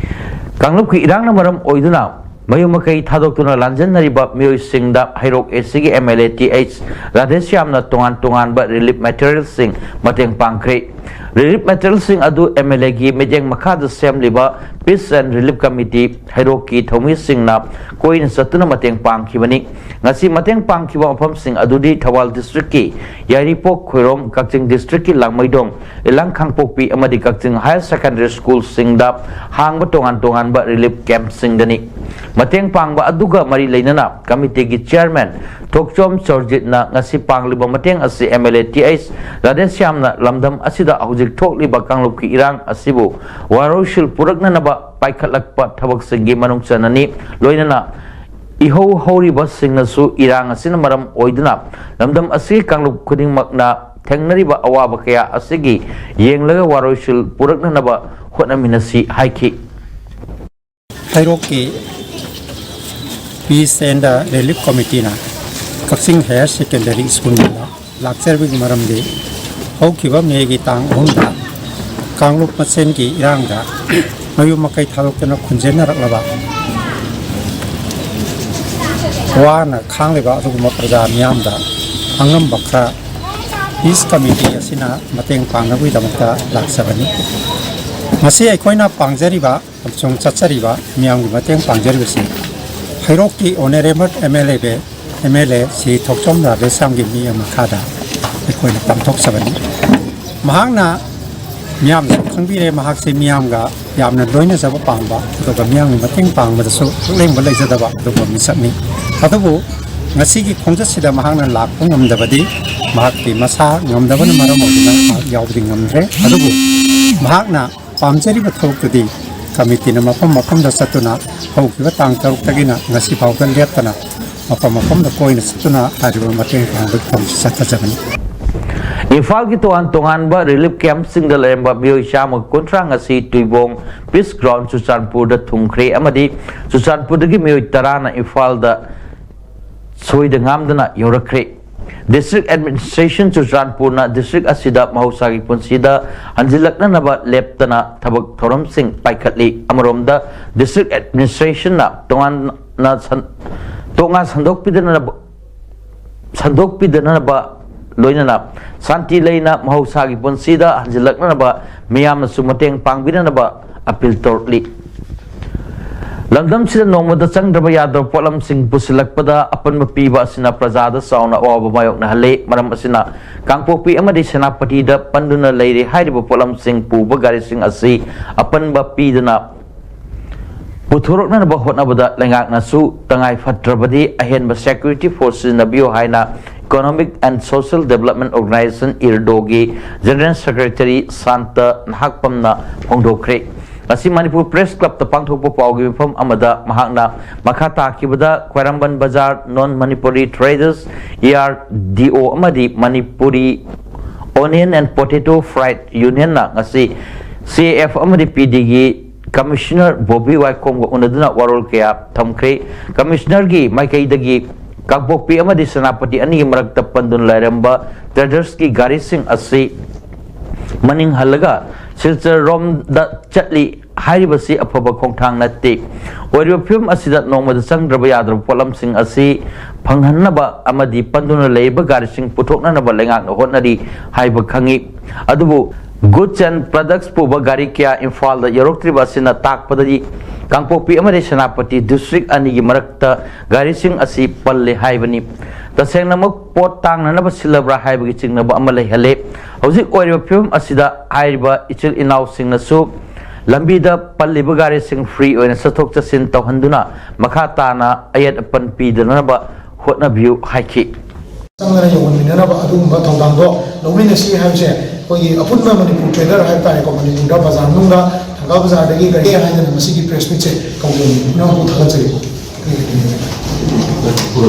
ꯀꯥꯡꯂꯨꯞꯀꯤ ꯏꯔꯥꯡꯅ ꯃꯔꯝ ꯑꯣꯏꯗꯨꯅ ꯃꯌꯨꯝ ꯃꯀꯩ ꯊꯥꯗꯣꯛꯇꯨꯅ ꯂꯥꯟꯖꯦꯟꯅꯔꯤꯕ ꯃꯤꯑꯣꯏꯁꯤꯡꯗ ꯍꯩꯔꯣꯛ ꯑꯦꯁꯤꯒꯤ M L A T H ꯔꯥꯙꯦꯁ꯭ꯌꯥꯝꯅ ꯇꯣꯉꯥꯟ ꯇꯣꯉꯥꯟꯕ ꯔꯤꯂꯤꯐ ꯃꯦꯇꯔꯤꯌꯦꯜꯁꯤꯡ ꯃꯇꯦꯡ ꯄꯥꯡꯈ꯭ꯔꯦ꯫ ꯔꯤꯂꯤꯐ ꯃꯦꯇꯔꯤꯌꯦꯜꯁꯤꯡ ꯑꯗꯨ ꯑꯦꯝ ꯑꯦꯜ ꯑꯦꯒꯤ ꯃꯤꯠꯌꯦꯡ ꯃꯈꯥꯗ ꯁꯦꯝꯂꯤꯕ Peace and Relief Committee ꯍꯩꯔꯣꯛꯀꯤ ꯊꯧꯃꯤꯁꯤꯡꯅ ꯀꯣꯏꯅ ꯆꯠꯇꯨꯅ ꯃꯇꯦꯡ ꯄꯥꯡꯈꯤꯕꯅꯤ꯫ ꯉꯁꯤ ꯃꯇꯦꯡ ꯄꯥꯡꯈꯤꯕ ꯃꯐꯝꯁꯤꯡ ꯑꯗꯨꯗꯤ ꯊꯧꯕꯥꯜ ꯗꯤꯁꯇ꯭ꯔꯤꯛꯀꯤ ꯌꯥꯏꯔꯤꯄꯣꯛ ꯈꯣꯏꯔꯣꯝ, ꯀꯛꯆꯤꯡ ꯗꯤꯁꯇ꯭ꯔꯤꯛꯀꯤ ꯂꯥꯡꯃꯩꯗꯣꯡ, ꯏꯂꯥꯡ ꯈꯥꯡꯄꯣꯛꯄꯤ ꯑꯃꯗꯤ ꯀꯛꯆꯤꯡ ꯍꯥꯌꯔ ꯁꯦꯀꯦꯟꯗꯔꯤ ꯁ꯭ꯀꯨꯜꯁꯤꯡꯗ ꯍꯥꯡꯕ ꯇꯣꯉꯥꯟ ꯇꯣꯉꯥꯟꯕ ꯔꯤꯂꯤꯐ ꯀꯦꯝꯞꯁꯤꯡꯗꯅꯤ꯫ ꯃꯇꯦꯡ ꯄꯥꯡꯕ ꯑꯗꯨꯒ ꯃꯔꯤ ꯂꯩꯅꯅ ꯀꯃꯤꯇꯤꯒꯤ ꯆꯤꯌꯔꯃꯦꯟ ꯊꯣꯛꯆꯣꯝ ꯆꯣꯔꯖꯤꯠꯅ ꯉꯁꯤ ꯄꯥꯡꯂꯤꯕ ꯃꯇꯦꯡ ꯑꯁꯤ M L A T H ꯔꯥꯙꯦꯁ꯭ꯌꯥꯝꯅ ꯂꯝꯗꯝ ꯑꯁꯤꯗ ꯍꯧꯖꯤꯛ ꯊꯣꯛꯂꯤꯕ ꯀꯥꯡꯂꯨꯞꯀꯤ ꯏꯔꯥꯡ ꯑꯁꯤꯕꯨ ꯋꯥꯔꯣꯏꯁꯤꯜ ꯄꯨꯔꯛꯅꯅꯕ ꯄꯥꯏꯈꯠꯂꯛꯄ ꯊꯕꯛꯁꯤꯡꯒꯤ ꯃꯅꯨꯡ ꯆꯟꯅꯅꯤ꯫ ꯂꯣꯏꯅꯅ ꯏꯍꯧ ꯍꯧꯔꯤꯕꯁꯤꯡꯅꯁꯨ ꯏꯔꯥꯡ ꯑꯁꯤꯅ ꯃꯔꯝ ꯑꯣꯏꯗꯨꯅ ꯂꯝꯗꯝ ꯑꯁꯤꯒꯤ ꯀꯥꯡꯂꯨꯞ ꯈꯨꯗꯤꯡꯃꯛꯅ ꯊꯦꯡꯅꯔꯤꯕ ꯑꯋꯥꯕ ꯀꯌꯥ ꯑꯁꯤꯒꯤ ꯌꯦꯡꯂꯒ ꯋꯥꯔꯣꯏꯁꯤꯜ ꯄꯨꯔꯛꯅꯅꯕ ꯍꯣꯠꯅꯃꯤꯟꯅꯁꯤ ꯍꯥꯏꯈꯤ꯫ ꯍꯩꯔꯣꯛꯀꯤ Peace and Relief Committeeꯅ Kakching Higher Secondary Schoolꯗ ꯂꯥꯛꯆꯔꯤꯕꯒꯤ ꯃꯔꯝꯗꯤ, ꯍꯧꯈꯤꯕ ꯃꯦꯒꯤ ꯇꯥꯡ ꯑꯍꯨꯝꯗ ꯀꯥꯡꯂꯨꯞ ꯃꯁꯦꯟꯒꯤ ꯏꯔꯥꯡꯗ ꯃꯌꯨꯝ ꯃꯀꯩ ꯊꯥꯗꯣꯛꯇꯨꯅ ꯈꯨꯟꯖꯦꯟꯅꯔꯛꯂꯕ, ꯋꯥꯅ ꯈꯥꯡꯂꯤꯕ ꯑꯗꯨꯒꯨꯝꯕ ꯄ꯭ꯔꯖꯥ ꯃꯤꯌꯥꯝꯗ ꯑꯉꯝꯕ ꯈꯔ Peace Committee ꯑꯁꯤꯅ ꯃꯇꯦꯡ ꯄꯥꯡꯅꯕꯒꯤꯗꯃꯛꯇ ꯂꯥꯛꯆꯕꯅꯤ꯫ ꯉꯁꯤ ꯑꯩꯈꯣꯏꯅ ꯄꯥꯡꯖꯔꯤꯕ ꯑꯃꯁꯨꯡ ꯆꯠꯆꯔꯤꯕ ꯃꯤꯌꯥꯝꯒꯤ ꯃꯇꯦꯡ ꯄꯥꯡꯖꯔꯤꯕꯁꯤ ꯍꯩꯔꯣꯛꯀꯤ Honourable M L A, M L A Shri ꯊꯣꯛꯆꯣꯝ ꯔꯥꯙꯦꯁ꯭ꯌꯥꯝꯒꯤ ꯃꯤꯠꯌꯦꯡ ꯃꯈꯥꯗ ꯑꯩꯈꯣꯏꯅ ꯄꯥꯡꯊꯣꯛꯆꯕꯅꯤ꯫ ꯃꯍꯥꯛꯅ ꯃꯤꯌꯥꯝꯅꯁꯨ ꯈꯪꯕꯤꯔꯦ, ꯃꯍꯥꯛꯁꯤ ꯃꯤꯌꯥꯝꯒ ꯌꯥꯝꯅ ꯂꯣꯏꯅꯖꯕ ꯄꯥꯝꯕ, ꯑꯗꯨꯒ ꯃꯤꯌꯥꯝꯒꯤ ꯃꯇꯦꯡ ꯄꯥꯡꯕꯗꯁꯨ ꯄꯨꯛꯂꯦꯡꯕ ꯂꯩꯖꯗꯕ ꯑꯗꯨꯒꯨꯝꯕ ꯃꯤꯁꯛꯅꯤ꯫ ꯑꯗꯨꯕꯨ ꯉꯁꯤꯒꯤ ꯈꯣꯡꯆꯠꯁꯤꯗ ꯃꯍꯥꯛꯅ ꯂꯥꯛꯄ ꯉꯝꯗꯕꯗꯤ ꯃꯍꯥꯛꯀꯤ ꯃꯁꯥ ꯉꯝꯗꯕꯅ ꯃꯔꯝ ꯑꯣꯏꯗꯨꯅ ꯃꯍꯥꯛ ꯌꯥꯎꯕꯗꯤ ꯉꯝꯗ꯭ꯔꯦ꯫ ꯑꯗꯨꯕꯨ ꯃꯍꯥꯛꯅ ꯄꯥꯝꯖꯔꯤꯕ ꯊꯕꯛꯇꯨꯗꯤ ꯀꯃꯤꯇꯤꯅ ꯃꯐꯝ ꯃꯐꯝꯗ ꯆꯠꯇꯨꯅ ꯍꯧꯈꯤꯕ ꯇꯥꯡ ꯇꯔꯨꯛꯇꯒꯤꯅ ꯉꯁꯤ ꯐꯥꯎꯕ ꯂꯦꯞꯇꯅ ꯃꯐꯝ ꯃꯐꯝꯗ ꯀꯣꯏꯅ ꯆꯠꯇꯨꯅ ꯍꯥꯏꯔꯤꯕ ꯃꯇꯦꯡ ꯄꯥꯡꯕꯒꯤ ꯊꯕꯛꯁꯤ ꯆꯠꯊꯖꯕꯅꯤ꯫ ꯏꯝꯐꯥꯜꯒꯤ ꯇꯣꯉꯥꯟ ꯇꯣꯉꯥꯟꯕ ꯔꯤꯂꯤꯐ ꯀꯦꯝꯞꯁꯤꯡꯗ ꯂꯩꯔꯝꯕ ꯃꯤꯑꯣꯏ ꯆꯥꯝꯃ ꯀꯨꯟꯊ꯭ꯔꯥ ꯉꯁꯤ ꯇꯨꯏꯕꯣꯡ ꯄꯤꯁ ꯒ꯭ꯔꯥꯎꯟ ꯆꯨꯔꯆꯥꯟꯄꯨꯔꯗ ꯊꯨꯡꯈ꯭ꯔꯦ ꯑꯃꯗꯤ ꯆꯨꯔꯆꯥꯟꯄꯨꯔꯗꯒꯤ ꯃꯤꯑꯣꯏ ꯇꯔꯥꯅ ꯏꯝꯐꯥꯜꯗ ꯁꯣꯏꯗ ꯉꯥꯝꯗꯅ ꯌꯧꯔꯛꯈ꯭ꯔꯦ꯫ ꯗꯤꯁꯇ꯭ꯔꯤꯛ ꯑꯦꯗꯃꯤꯅꯤꯁꯇ꯭ꯔꯦꯁꯟ ꯆꯨꯔꯆꯥꯟꯄꯨꯔꯅ ꯗꯤꯁꯇ꯭ꯔꯤꯛ ꯑꯁꯤꯗ ꯃꯍꯧꯁꯥꯒꯤ ꯄꯨꯟꯁꯤꯗ ꯍꯟꯖꯤꯜꯂꯛꯅꯅꯕ ꯂꯦꯞꯇꯅ ꯊꯕꯛ ꯊꯧꯔꯝꯁꯤꯡ ꯄꯥꯏꯈꯠꯂꯤ꯫ ꯑꯃꯔꯣꯝꯗ ꯗꯤꯁꯇ꯭ꯔꯤꯛ ꯑꯦꯗꯃꯤꯅꯤꯁꯇ꯭ꯔꯦꯁꯟꯅ ꯇꯣꯉꯥꯟꯅ ꯁꯟ-, ꯇꯣꯉꯥꯟ ꯁꯟꯗꯣꯛꯄꯤꯗꯅꯕ ꯁꯟꯗꯣꯛꯄꯤꯗꯅꯕ ꯂꯣꯏꯅꯅ ꯁꯥꯟꯇꯤ ꯂꯩꯅ ꯃꯍꯧꯁꯥꯒꯤ ꯄꯨꯟꯁꯤꯗ ꯍꯟꯖꯤꯜꯂꯛꯅꯅꯕ ꯃꯤꯌꯥꯝꯅꯁꯨ ꯃꯇꯦꯡ ꯄꯥꯡꯕꯤꯅꯅꯕ ꯑꯄꯤꯜ ꯇꯧꯔꯛꯂꯤ꯫ ꯂꯝꯗꯝꯁꯤꯗ ꯅꯣꯡꯃꯗ ꯆꯪꯗ꯭ꯔꯕ ꯌꯥꯗ꯭ꯔꯕ ꯄꯣꯠꯂꯝꯁꯤꯡ ꯄꯨꯁꯤꯜꯂꯛꯄꯗ ꯑꯄꯟꯕ ꯄꯤꯕ ꯑꯁꯤꯅ ꯄ꯭ꯔꯖꯥꯗ ꯆꯥꯎꯅ ꯑꯋꯥꯕ ꯃꯥꯌꯣꯛꯅꯍꯜꯂꯤ꯫ ꯃꯔꯝ ꯑꯁꯤꯅ ꯀꯥꯡꯄꯣꯛꯄꯤ ꯑꯃꯗꯤ ꯁꯦꯅꯥꯄꯇꯤꯗ ꯄꯟꯗꯨꯅ ꯂꯩꯔꯤ ꯍꯥꯏꯔꯤꯕ ꯄꯣꯠꯂꯝꯁꯤꯡ ꯄꯨꯕ ꯒꯥꯔꯤꯁꯤꯡ ꯑꯁꯤ ꯑꯄꯟꯕ ꯄꯤꯗꯅ ꯄꯨꯊꯣꯔꯛꯅꯅꯕ ꯍꯣꯠꯅꯕꯗ ꯂꯩꯉꯥꯛꯅꯁꯨ ꯇꯉꯥꯏ ꯐꯠꯇ꯭ꯔꯕꯗꯤ ꯑꯍꯦꯟꯕ security force ꯁꯤꯖꯤꯟꯅꯕꯤꯌꯨ ꯍꯥꯏꯅ Economic and Social Development Organization, ꯏꯔꯗꯣꯒꯤ General Secretary ꯁꯥꯟꯇ ꯅꯍꯥꯛꯄꯝꯅ ꯐꯣꯡꯗꯣꯛꯈ꯭ꯔꯦ꯫ ꯉꯁꯤ ꯃꯅꯤꯄꯨꯔ Press Club ꯇ ꯄꯥꯡꯊꯣꯛꯄ ꯄꯥꯎꯒꯤ ꯃꯤꯐꯝ ꯑꯃꯗ ꯃꯍꯥꯛꯅ ꯃꯈꯥ ꯇꯥꯈꯤꯕꯗ, ꯈ꯭ꯋꯥꯏꯔꯝꯕꯟ ꯕꯖꯥꯔ non Manipuri traders, E R D O ꯑꯃꯗꯤ Manipuri Onion and Potato Fried Union ꯅ ꯉꯁꯤ C A F ꯑꯃꯗꯤ P D ꯒꯤ Commissioner ꯕꯣꯕꯤ ꯋꯥꯏꯈꯣꯝꯒ ꯎꯅꯗꯨꯅ ꯋꯥꯔꯣꯜ ꯀꯌꯥ ꯊꯝꯈ꯭ꯔꯦ꯫ Commissioner ꯒꯤ ꯃꯥꯏꯀꯩꯗꯒꯤ ꯀꯥꯡꯄꯣꯛꯄꯤ ꯑꯃꯗꯤ ꯁꯦꯅꯥꯄꯇꯤ ꯑꯅꯤꯒꯤ ꯃꯔꯛꯇ ꯄꯟꯗꯨꯅ ꯂꯩꯔꯝꯕ traders ꯀꯤ ꯒꯥꯔꯤꯁꯤꯡ ꯑꯁꯤ ꯃꯅꯤꯡ ꯍꯜꯂꯒ ꯁꯤꯜꯆꯔ ꯔꯣꯝꯗ ꯆꯠꯂꯤ ꯍꯥꯏꯔꯤꯕꯁꯤ ꯑꯐꯕ ꯈꯣꯡꯊꯥꯡ ꯅꯠꯇꯦ꯫ ꯑꯣꯏꯔꯤꯕ ꯐꯤꯕꯝ ꯑꯁꯤꯗ ꯅꯣꯡꯃꯗ ꯆꯪꯗ꯭ꯔꯕ ꯌꯥꯗ꯭ꯔꯕ ꯄꯣꯠꯂꯝꯁꯤꯡ ꯑꯁꯤ ꯐꯪꯍꯟꯅꯕ ꯑꯃꯗꯤ ꯄꯟꯗꯨꯅ ꯂꯩꯔꯤꯕ ꯒꯥꯔꯤꯁꯤꯡ ꯄꯨꯊꯣꯛꯅꯅꯕ ꯂꯩꯉꯥꯛꯅ ꯍꯣꯠꯅꯔꯤ ꯍꯥꯏꯕ ꯈꯪꯉꯤ꯫ ꯑꯗꯨꯕꯨ goods and products ꯄꯨꯕ ꯒꯥꯔꯤ ꯀꯌꯥ ꯏꯝꯐꯥꯜꯗ ꯌꯧꯔꯛꯇ꯭ꯔꯤꯕ ꯑꯁꯤꯅ ꯇꯥꯛꯄꯗꯗꯤ ꯀꯥꯡꯄꯣꯛꯄꯤ ꯑꯃꯗꯤ ꯁꯦꯅꯥꯄꯇꯤ district ꯑꯅꯤꯒꯤ ꯃꯔꯛꯇ ꯒꯥꯔꯤꯁꯤꯡ ꯑꯁꯤ ꯄꯜꯂꯦ ꯍꯥꯏꯕꯅꯤ꯫ ꯇꯁꯦꯡꯅꯃꯛ ꯄꯣꯠ ꯇꯥꯡꯅꯅꯕ ꯁꯤꯜꯂꯕ꯭ꯔꯥ ꯍꯥꯏꯕꯒꯤ ꯆꯤꯡꯅꯕ ꯑꯃ ꯂꯩꯍꯜꯂꯦ꯫ ꯍꯧꯖꯤꯛ ꯑꯣꯏꯔꯤꯕ ꯐꯤꯕꯝ ꯑꯁꯤꯗ ꯍꯥꯏꯔꯤꯕ ꯏꯆꯤꯜ ꯏꯅꯥꯎꯁꯤꯡꯅꯁꯨ ꯂꯝꯕꯤꯗ ꯄꯜꯂꯤꯕ ꯒꯥꯔꯤꯁꯤꯡ free ꯑꯣꯏꯅ ꯆꯠꯊꯣꯛ ꯆꯠꯁꯤꯟ ꯇꯧꯍꯟꯗꯨꯅ ꯃꯈꯥ ꯇꯥꯅ ꯑꯌꯦꯠ ꯑꯄꯟ ꯄꯤꯗꯅꯕ ꯍꯣꯠꯅꯕꯤꯌꯨ ꯍꯥꯏꯈꯤ꯫ ꯆꯪꯗꯅ ꯌꯧꯍꯟꯃꯤꯟꯅꯅꯕ ꯑꯗꯨꯒꯨꯝꯕ ꯊꯧꯗꯥꯡꯗꯣ ꯂꯧꯃꯤꯟꯅꯁꯤ ꯍꯥꯏꯕꯁꯦ ꯑꯩꯈꯣꯏꯒꯤ ꯑꯄꯨꯟꯕ ꯃꯅꯤꯄꯨꯔ trader ꯍꯥꯏꯕ ꯇꯥꯔꯦꯀꯣ, ꯃꯅꯤꯄꯨꯔꯗ ꯕꯖꯥꯔ ꯃꯅꯨꯡꯗ, ꯊꯪꯒꯥꯜ ꯕꯖꯥꯔꯗꯒꯤ ꯒꯥꯔꯤ ꯍꯥꯏꯗꯅ ꯃꯁꯤꯒꯤ press meet ꯁꯦ ꯀꯧꯖꯕꯅꯤ꯫ ꯏꯅꯥꯎꯕꯨ ꯊꯥꯒꯠꯆꯔꯤ꯫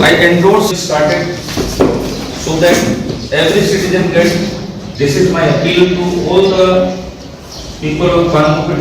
I endorse started so that every citizen gets. This is my appeal to all the people of Kangpokpi.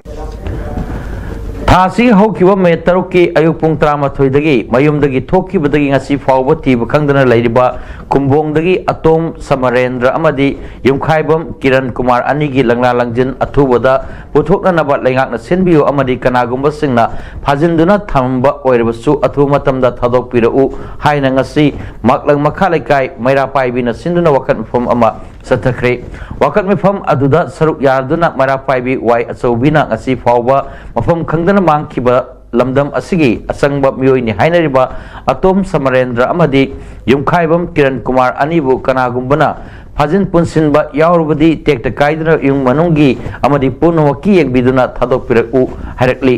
ꯊꯥ ꯑꯁꯤꯒꯤ ꯍꯧꯈꯤꯕ ꯃꯦ ꯇꯔꯨꯛꯀꯤ ꯑꯌꯨꯛ ꯄꯨꯡ ꯇꯔꯥꯃꯥꯊꯣꯏꯗꯒꯤ ꯃꯌꯨꯝꯗꯒꯤ ꯊꯣꯛꯈꯤꯕꯗꯒꯤ ꯉꯁꯤ ꯐꯥꯎꯕ ꯊꯤꯕ ꯈꯪꯗꯅ ꯂꯩꯔꯤꯕ ꯀꯨꯝꯕꯣꯡꯗꯒꯤ ꯑꯇꯣꯝ ꯁꯃꯔꯦꯟꯗ꯭ꯔ ꯑꯃꯗꯤ ꯌꯨꯝꯈꯥꯏꯕꯝ ꯀꯤꯔꯟ ꯀꯨꯃꯥꯔ ꯑꯅꯤꯒꯤ ꯂꯪꯂꯥ ꯂꯪꯖꯤꯟ ꯑꯊꯨꯕꯗ ꯄꯨꯊꯣꯛꯅꯅꯕ ꯂꯩꯉꯥꯛꯅ ꯁꯤꯟꯕꯤꯌꯨ ꯑꯃꯗꯤ ꯀꯅꯥꯒꯨꯝꯕꯁꯤꯡꯅ ꯐꯥꯖꯤꯟꯗꯨꯅ ꯊꯝꯕ ꯑꯣꯏꯔꯕꯁꯨ ꯑꯊꯨꯕ ꯃꯇꯝꯗ ꯊꯥꯗꯣꯛꯄꯤꯔꯛꯎ ꯍꯥꯏꯅ ꯉꯁꯤ ꯃꯥꯛꯂꯪ ꯃꯈꯥ ꯂꯩꯀꯥꯏ ꯃꯩꯔꯥ ꯄꯥꯏꯕꯤꯅ ꯁꯤꯟꯗꯨꯅ ꯋꯥꯀꯠ ꯃꯤꯐꯝ ꯑꯃ ꯆꯠꯊꯈ꯭ꯔꯦ꯫ ꯋꯥꯀꯠ ꯃꯤꯐꯝ ꯑꯗꯨꯗ ꯁꯔꯨꯛ ꯌꯥꯗꯨꯅ ꯃꯩꯔꯥ ꯄꯥꯏꯕꯤ ꯋꯥꯏ ꯑꯆꯧꯕꯤꯅ ꯉꯁꯤ ꯐꯥꯎꯕ ꯃꯐꯝ ꯈꯪꯗꯅ ꯃꯥꯡꯈꯤꯕ ꯂꯝꯗꯝ ꯑꯁꯤꯒꯤ ꯑꯆꯪꯕ ꯃꯤꯑꯣꯏꯅꯤ ꯍꯥꯏꯅꯔꯤꯕ ꯑꯇꯣꯝ ꯁꯃꯔꯦꯟꯗ꯭ꯔ ꯑꯃꯗꯤ ꯌꯨꯝꯈꯥꯏꯕꯝ ꯀꯤꯔꯟ ꯀꯨꯃꯥꯔ ꯑꯅꯤꯕꯨ ꯀꯅꯥꯒꯨꯝꯕꯅ ꯐꯥꯖꯤꯟ ꯄꯨꯟꯁꯤꯟꯕ ꯌꯥꯎꯔꯕꯗꯤ ꯇꯦꯛꯇ ꯀꯥꯏꯗꯅ ꯏꯃꯨꯡ ꯃꯅꯨꯡꯒꯤ ꯑꯃꯗꯤ ꯄꯨꯝꯅꯃꯛꯀꯤ ꯌꯦꯡꯕꯤꯗꯨꯅ ꯊꯥꯗꯣꯛꯄꯤꯔꯛꯎ ꯍꯥꯏꯔꯛꯂꯤ꯫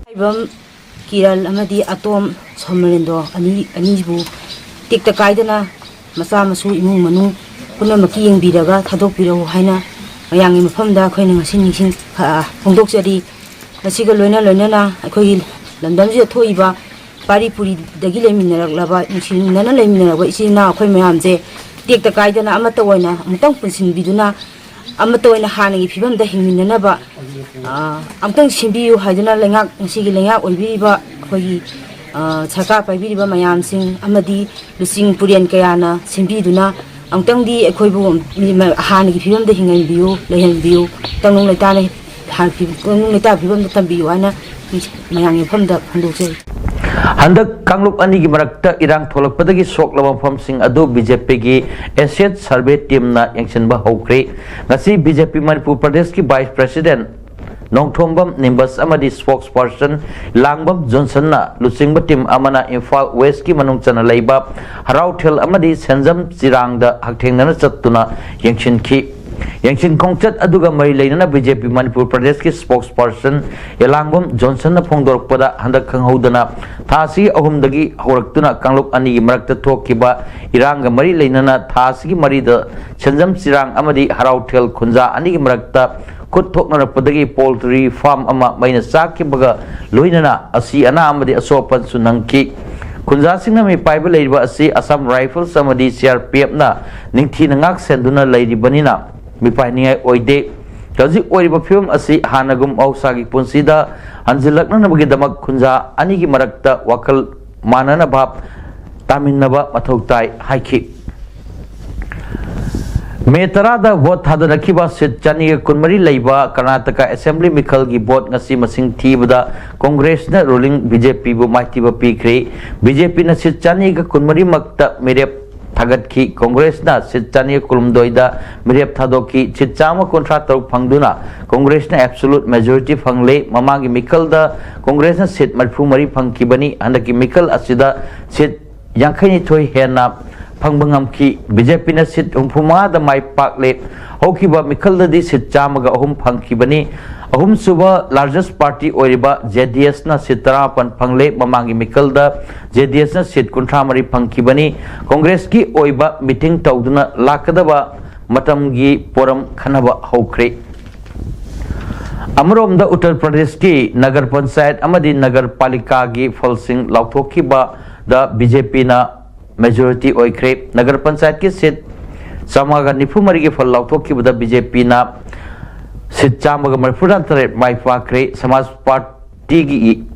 ꯏꯕꯝ ꯀꯤꯔꯟ ꯑꯃꯗꯤ ꯑꯇꯣꯝ ꯁꯣꯃꯔꯦꯟꯗ꯭ꯔꯣ ꯑꯅꯤ, ꯑꯅꯤꯕꯨ ꯇꯦꯛꯇ ꯀꯥꯏꯗꯅ ꯃꯆꯥ ꯃꯁꯨ ꯏꯃꯨꯡ ꯃꯅꯨꯡ ꯄꯨꯝꯅꯃꯛꯀꯤ ꯌꯦꯡꯕꯤꯔꯒ ꯊꯥꯗꯣꯛꯄꯤꯔꯛꯎ ꯍꯥꯏꯅ ꯃꯌꯥꯝꯒꯤ ꯃꯐꯝꯗ ꯑꯩꯈꯣꯏꯅ ꯉꯁꯤ ꯅꯤꯡꯁꯤꯡ, ꯑ, ꯐꯣꯡꯗꯣꯛꯆꯔꯤ꯫ ꯃꯁꯤꯒ ꯂꯣꯏꯅ ꯂꯣꯏꯅꯅ ꯑꯩꯈꯣꯏꯒꯤ ꯂꯝꯗꯝꯁꯤꯗ ꯊꯣꯛꯏꯕ ꯄꯥꯔꯤ ꯄꯨꯔꯤꯗꯒꯤ ꯂꯩꯃꯤꯟꯅꯔꯛꯂꯕ, ꯅꯨꯡꯁꯤꯅꯅ ꯂꯩꯃꯤꯟꯅꯔꯛꯄ ꯏꯆꯤꯜ ꯏꯅꯥꯎ ꯑꯩꯈꯣꯏ ꯃꯌꯥꯝꯁꯦ ꯇꯦꯛꯇ ꯀꯥꯏꯗꯅ ꯑꯃꯠꯇ ꯑꯣꯏꯅ ꯑꯃꯨꯛꯇꯪ ꯄꯨꯟꯁꯤꯟꯕꯤꯗꯨꯅ ꯑꯃꯠꯇ ꯑꯣꯏꯅ ꯍꯥꯟꯅꯒꯤ ꯐꯤꯕꯝꯗ ꯍꯤꯡꯃꯤꯟꯅꯅꯕ, ꯑ, ꯑꯃꯨꯛꯇꯪ ꯁꯦꯝꯕꯤꯌꯨ ꯍꯥꯏꯗꯨꯅ ꯂꯩꯉꯥꯛ, ꯉꯁꯤꯒꯤ ꯂꯩꯉꯥꯛ ꯑꯣꯏꯕꯤꯔꯤꯕ ꯑꯩꯈꯣꯏꯒꯤ, ꯑ, ꯁꯔꯀꯥꯔ ꯄꯥꯏꯕꯤꯔꯤꯕ ꯃꯌꯥꯝꯁꯤꯡ ꯑꯃꯗꯤ ꯂꯨꯆꯤꯡ ꯄꯨꯔꯦꯟ ꯀꯌꯥꯅ ꯁꯦꯝꯕꯤꯗꯨꯅ ꯑꯃꯨꯛꯇꯪꯗꯤ ꯑꯩꯈꯣꯏꯕꯨ ꯃꯤ-, ꯃ-, ꯍꯥꯟꯅꯒꯤ ꯐꯤꯕꯝꯗ ꯍꯤꯡꯍꯟꯕꯤꯌꯨ, ꯂꯩꯍꯟꯕꯤꯌꯨ, ꯇꯪꯅꯨꯡ ꯂꯩꯇꯥꯅ ꯍꯥꯟꯅ ꯐꯤ-, ꯇꯪꯅꯨꯡ ꯂꯩꯇꯥ ꯐꯤꯕꯝꯗ ꯊꯝꯕꯤꯌꯨ ꯍꯥꯏꯅ ꯃꯌꯥꯝꯒꯤ ꯃꯐꯝꯗ ꯐꯣꯡꯗꯣꯛꯆꯔꯤ꯫ ꯍꯟꯗꯛ ꯀꯥꯡꯂꯨꯞ ꯑꯅꯤꯒꯤ ꯃꯔꯛꯇ ꯏꯔꯥꯡ ꯊꯣꯛꯂꯛꯄꯗꯒꯤ ꯁꯣꯛꯂꯕ ꯃꯐꯝꯁꯤꯡ ꯑꯗꯨ ꯕꯤ ꯖꯦ ꯄꯤꯒꯤ ꯑꯦꯁꯦꯠ ꯁꯔꯚꯦ ꯇꯤꯝꯅ ꯌꯦꯡꯁꯤꯟꯕ ꯍꯧꯈ꯭ꯔꯦ꯫ ꯉꯁꯤ ꯕꯤ ꯖꯦ ꯄꯤ ꯃꯅꯤꯄꯨꯔ ꯄ꯭ꯔꯗꯦꯁꯀꯤ ꯚꯥꯏꯁ ꯄ꯭ꯔꯦꯁꯤꯗꯦꯟꯠ ꯅꯣꯡꯊꯣꯝꯕꯝ ꯅꯤꯝꯕꯁ ꯑꯃꯗꯤ ꯁ꯭ꯄꯣꯛꯁ ꯄꯔꯁꯟ ꯂꯥꯡꯕꯝ ꯖꯣꯟꯁꯟꯅ ꯂꯨꯆꯤꯡꯕ ꯇꯤꯝ ꯑꯃꯅ ꯏꯝꯐꯥꯜ ꯋꯦꯁꯀꯤ ꯃꯅꯨꯡ ꯆꯟꯅ ꯂꯩꯕ ꯍꯔꯥꯎꯊꯦꯜ ꯑꯃꯗꯤ ꯁꯦꯟꯖꯝ ꯆꯤꯔꯥꯡꯗ ꯍꯛꯊꯦꯡꯅꯅ ꯆꯠꯇꯨꯅ ꯌꯦꯡꯁꯤꯟꯈꯤ꯫ ꯌꯦꯡꯁꯤꯟ ꯈꯣꯡꯆꯠ ꯑꯗꯨꯒ ꯃꯔꯤ ꯂꯩꯅꯅ ꯕꯤ ꯖꯦ ꯄꯤ ꯃꯅꯤꯄꯨꯔ ꯄ꯭ꯔꯗꯦꯁꯀꯤ ꯁ꯭ꯄꯣꯛꯁ ꯄꯔꯁꯟ ꯌꯦꯂꯥꯡꯕꯝ ꯖꯣꯟꯁꯟꯅ ꯐꯣꯡꯗꯣꯔꯛꯄꯗ, ꯍꯟꯗꯛ ꯈꯪꯍꯧꯗꯅ ꯊꯥ ꯑꯁꯤꯒꯤ ꯑꯍꯨꯝꯗꯒꯤ ꯍꯧꯔꯛꯇꯨꯅ ꯀꯥꯡꯂꯨꯞ ꯑꯅꯤꯒꯤ ꯃꯔꯛꯇ ꯊꯣꯛꯈꯤꯕ ꯏꯔꯥꯡꯒ ꯃꯔꯤ ꯂꯩꯅꯅ ꯊꯥ ꯑꯁꯤꯒꯤ ꯃꯔꯤꯗ ꯁꯦꯟꯖꯝ ꯆꯤꯔꯥꯡ ꯑꯃꯗꯤ ꯍꯔꯥꯎꯊꯦꯜ ꯈꯨꯟꯖꯥ ꯑꯅꯤꯒꯤ ꯃꯔꯛꯇ ꯈꯨꯠ ꯊꯣꯛꯅꯔꯛꯄꯗꯒꯤ ꯄꯣꯜꯇ꯭ꯔꯤ ꯐꯥꯔꯝ ꯑꯃ ꯃꯩꯅ ꯆꯥꯛꯈꯤꯕꯒ ꯂꯣꯏꯅꯅ ꯑꯁꯤ ꯑꯅꯥ ꯑꯃꯗꯤ ꯑꯁꯣꯛ ꯑꯄꯟꯁꯨ ꯅꯪꯈꯤ꯫ ꯈꯨꯟꯖꯥꯁꯤꯡꯅ ꯃꯤꯄꯥꯏꯕ ꯂꯩꯔꯤꯕ ꯑꯁꯤ ꯑꯁꯥꯝ ꯔꯥꯏꯐꯜꯁ ꯑꯃꯗꯤ ꯁꯤ ꯑꯥꯔ ꯄꯤ ꯑꯦꯐꯅ ꯅꯤꯡꯊꯤꯅ ꯉꯥꯛ ꯁꯦꯟꯗꯨꯅ ꯂꯩꯔꯤꯕꯅꯤꯅ ꯃꯤꯄꯥꯏꯅꯤꯡꯉꯥꯏ ꯑꯣꯏꯗꯦ꯫ ꯍꯧꯖꯤꯛ ꯑꯣꯏꯔꯤꯕ ꯐꯤꯕꯝ ꯑꯁꯤ ꯍꯥꯟꯅꯒꯨꯝ ꯃꯍꯧꯁꯥꯒꯤ ꯄꯨꯟꯁꯤꯗ ꯍꯟꯖꯤꯜꯂꯛꯅꯅꯕꯒꯤꯗꯃꯛ ꯈꯨꯟꯖꯥ ꯑꯅꯤꯒꯤ ꯃꯔꯛꯇ ꯋꯥꯈꯜ ꯃꯥꯟꯅꯅ ꯚꯥꯞ ꯇꯥꯃꯤꯟꯅꯕ ꯃꯊꯧ ꯇꯥꯏ ꯍꯥꯏꯈꯤ꯫ ꯃꯦ ꯇꯔꯥꯗ ꯚꯣꯠ ꯊꯥꯗꯅꯈꯤꯕ ꯁꯤꯠ ꯆꯅꯤꯒ ꯀꯨꯟꯃꯔꯤ ꯂꯩꯕ ꯀꯔꯅꯥꯇꯀꯥ ꯑꯦꯁꯦꯝꯕ꯭ꯂꯤ ꯃꯤꯈꯜꯒꯤ ꯚꯣꯠ ꯉꯁꯤ ꯃꯁꯤꯡ ꯊꯤꯕꯗ ꯀꯣꯡꯒ꯭ꯔꯦꯁꯅ ꯔꯨꯂꯤꯡ ꯕꯤ ꯖꯦ ꯄꯤꯕꯨ ꯃꯥꯏꯊꯤꯕ ꯄꯤꯈ꯭ꯔꯦ꯫ ꯕꯤ ꯖꯦ ꯄꯤꯅ ꯁꯤꯠ ꯆꯅꯤꯒ ꯀꯨꯟꯃꯔꯤꯃꯛꯇ ꯃꯤꯔꯦꯞ ꯊꯥꯒꯠꯈꯤ꯫ ꯀꯣꯡꯒ꯭ꯔꯦꯁꯅ ꯁꯤꯠ ꯆꯅꯤꯒ ꯀꯨꯟꯍꯨꯝꯗꯣꯏꯗ ꯃꯤꯔꯦꯞ ꯊꯥꯗꯣꯛꯈꯤ꯫ ꯁꯤꯠ ꯆꯥꯝꯃ ꯀꯨꯟꯊ꯭ꯔꯥ ꯇꯔꯨꯛ ꯐꯪꯗꯨꯅ ꯀꯣꯡꯒ꯭ꯔꯦꯁꯅ ꯑꯦꯕꯁꯣꯂꯨꯠ ꯃꯦꯖꯣꯔꯤꯇꯤ ꯐꯪꯂꯦ꯫ ꯃꯃꯥꯡꯒꯤ ꯃꯤꯈꯜꯗ ꯀꯣꯡꯒ꯭ꯔꯦꯁꯅ ꯁꯤꯠ ꯃꯔꯤꯐꯨ ꯃꯔꯤ ꯐꯪꯈꯤꯕꯅꯤ꯫ ꯍꯟꯗꯛꯀꯤ ꯃꯤꯈꯜ ꯑꯁꯤꯗ ꯁꯤꯠ ꯌꯥꯡꯈꯩꯅꯤꯊꯣꯏ ꯍꯦꯟꯅ ꯐꯪꯕ ꯉꯝꯈꯤ꯫ ꯕꯤ ꯖꯦ ꯄꯤꯅ ꯁꯤꯠ ꯍꯨꯝꯐꯨ ꯃꯉꯥꯗ ꯃꯥꯏ ꯄꯥꯛꯂꯦ꯫ ꯍꯧꯈꯤꯕ ꯃꯤꯈꯜꯗꯗꯤ ꯁꯤꯠ ꯆꯥꯝꯃꯒ ꯑꯍꯨꯝ ꯐꯪꯈꯤꯕꯅꯤ꯫ ꯑꯍꯨꯝꯁꯨꯕ largest party ꯑꯣꯏꯔꯤꯕ JDS ꯅ seat ꯇꯔꯥꯃꯥꯄꯟ ꯐꯪꯂꯦ꯫ ꯃꯃꯥꯡꯒꯤ ꯃꯤꯈꯜꯗ JDS ꯅ seat ꯀꯨꯟꯊ꯭ꯔꯥ ꯃꯔꯤ ꯐꯪꯈꯤꯕꯅꯤ꯫ Congress ꯀꯤ ꯑꯣꯏꯕ meeting ꯇꯧꯗꯨꯅ ꯂꯥꯛꯀꯗꯕ ꯃꯇꯝꯒꯤ ꯄꯣꯔꯝ ꯈꯟꯅꯕ ꯍꯧꯈ꯭ꯔꯦ꯫ ꯑꯃꯔꯣꯝꯗ ꯎꯠꯇꯔ ꯄ꯭ꯔꯗꯦꯁꯀꯤ ꯅꯒꯔ ꯄꯟꯆꯥꯌꯠ ꯑꯃꯗꯤ ꯅꯒꯔ ꯄꯥꯂꯤꯀꯥꯒꯤ ꯐꯜꯁꯤꯡ ꯂꯥꯎꯊꯣꯛꯈꯤꯕꯗ BJP ꯅ majority ꯑꯣꯏꯈ꯭ꯔꯦ꯫ ꯅꯒꯔ ꯄꯟꯆꯥꯌꯠꯀꯤ seat ꯆꯥꯝꯃꯉꯥꯒ ꯅꯤꯐꯨ ꯃꯔꯤꯒꯤ ꯐꯜ ꯂꯥꯎꯊꯣꯛꯈꯤꯕꯗ BJP ꯅ seat ꯆꯥꯝꯃꯒ ꯃꯔꯤꯐꯨꯇꯔꯦꯠ ꯃꯥꯏ ꯄꯥꯛꯈ꯭ꯔꯦ꯫ ꯁꯃꯥꯖ ꯄꯥꯔꯇꯤꯒꯤ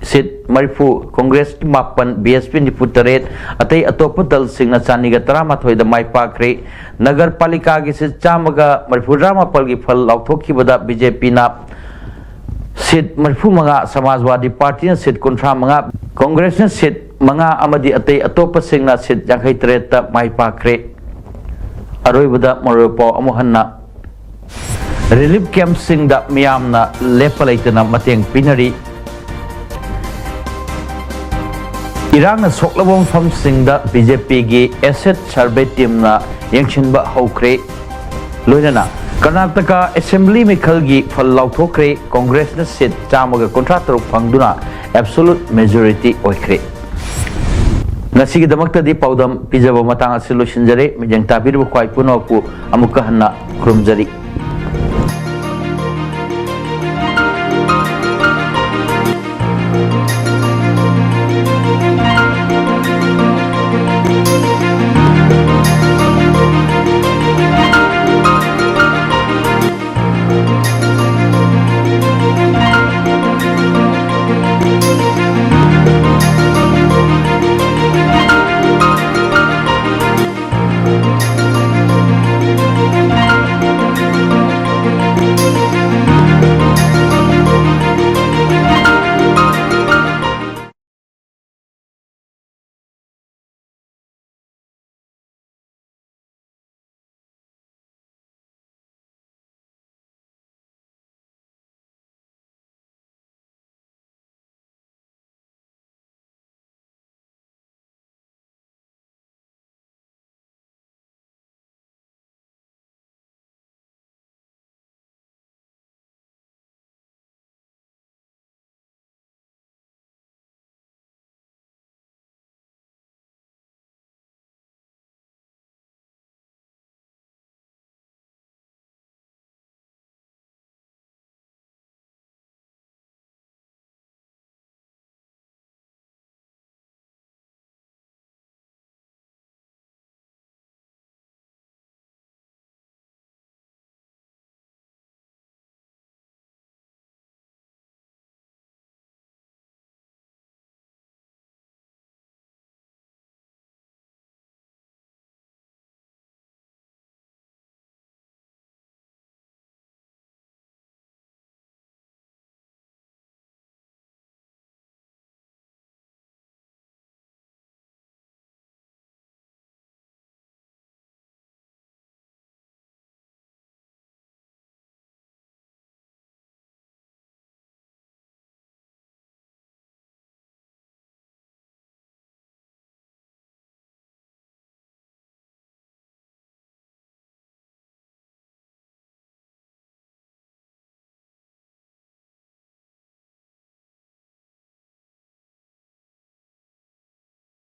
seat ꯃꯔꯤꯐꯨ, ꯀꯣꯡꯒ꯭ꯔꯦꯁꯀꯤ ꯃꯥꯄꯟ, BSP ꯅꯤꯐꯨꯇꯔꯦꯠ, ꯑꯇꯩ ꯑꯇꯣꯞꯄ ꯗꯜꯁꯤꯡꯅ ꯆꯅꯤꯒ ꯇꯔꯥꯃꯥꯊꯣꯏꯗ ꯃꯥꯏ ꯄꯥꯛꯈ꯭ꯔꯦ꯫ ꯅꯒꯔ ꯄꯥꯂꯤꯀꯥꯒꯤ seat ꯆꯥꯝꯃꯒ ꯃꯔꯤꯐꯨꯇꯔꯥꯃꯥꯄꯜꯒꯤ ꯐꯜ ꯂꯥꯎꯊꯣꯛꯈꯤꯕꯗ BJP ꯅ seat ꯃꯔꯤꯐꯨꯃꯉꯥ, ꯁꯃꯥꯖꯋꯥꯗꯤ ꯄꯥꯔꯇꯤꯅ seat ꯀꯨꯟꯊ꯭ꯔꯥꯃꯉꯥ, ꯀꯣꯡꯒ꯭ꯔꯦꯁꯅ seat ꯃꯉꯥ ꯑꯃꯗꯤ ꯑꯇꯩ ꯑꯇꯣꯞꯄꯁꯤꯡꯅ seat ꯌꯥꯡꯈꯩ ꯇꯔꯦꯠꯇ ꯃꯥꯏ ꯄꯥꯛꯈ꯭ꯔꯦ꯫ ꯑꯔꯣꯏꯕꯗ ꯃꯔꯨꯑꯣꯏꯕ ꯄꯥꯎ ꯑꯃꯨꯛ ꯍꯟꯅ꯫ Relief camp ꯁꯤꯡꯗ ꯃꯤꯌꯥꯝꯅ ꯂꯦꯞꯄ ꯂꯩꯇꯅ ꯃꯇꯦꯡ ꯄꯤꯅꯔꯤ꯫ ꯏꯔꯥꯡꯅ ꯁꯣꯛꯂꯕ ꯃꯐꯝꯁꯤꯡꯗ BJP ꯒꯤ asset survey team ꯅ ꯌꯦꯡꯁꯤꯟꯕ ꯍꯧꯈ꯭ꯔꯦ꯫ ꯂꯣꯏꯅꯅ ꯀꯔꯅꯥꯇꯀꯥ assembly ꯃꯤꯈꯜꯒꯤ ꯐꯜ ꯂꯥꯎꯊꯣꯛꯈ꯭ꯔꯦ꯫ ꯀꯣꯡꯒ꯭ꯔꯦꯁꯅ seat ꯆꯥꯝꯃꯒ ꯀꯨꯟꯊ꯭ꯔꯥ ꯇꯔꯨꯛ ꯐꯪꯗꯨꯅ absolute majority ꯑꯣꯏꯈ꯭ꯔꯦ꯫ ꯉꯁꯤꯒꯤꯗꯃꯛꯇꯗꯤ ꯄꯥꯎꯗꯝ ꯄꯤꯖꯕ ꯃꯇꯥꯡ ꯑꯁꯤ ꯂꯣꯏꯁꯤꯟꯖꯔꯦ꯫ ꯃꯤꯠꯌꯦꯡ ꯇꯥꯕꯤꯔꯤꯕ ꯈ꯭ꯋꯥꯏ ꯄꯨꯝꯅꯃꯛꯄꯨ ꯑꯃꯨꯛꯀ ꯍꯟꯅ ꯈꯨꯔꯨꯝꯖꯔꯤ꯫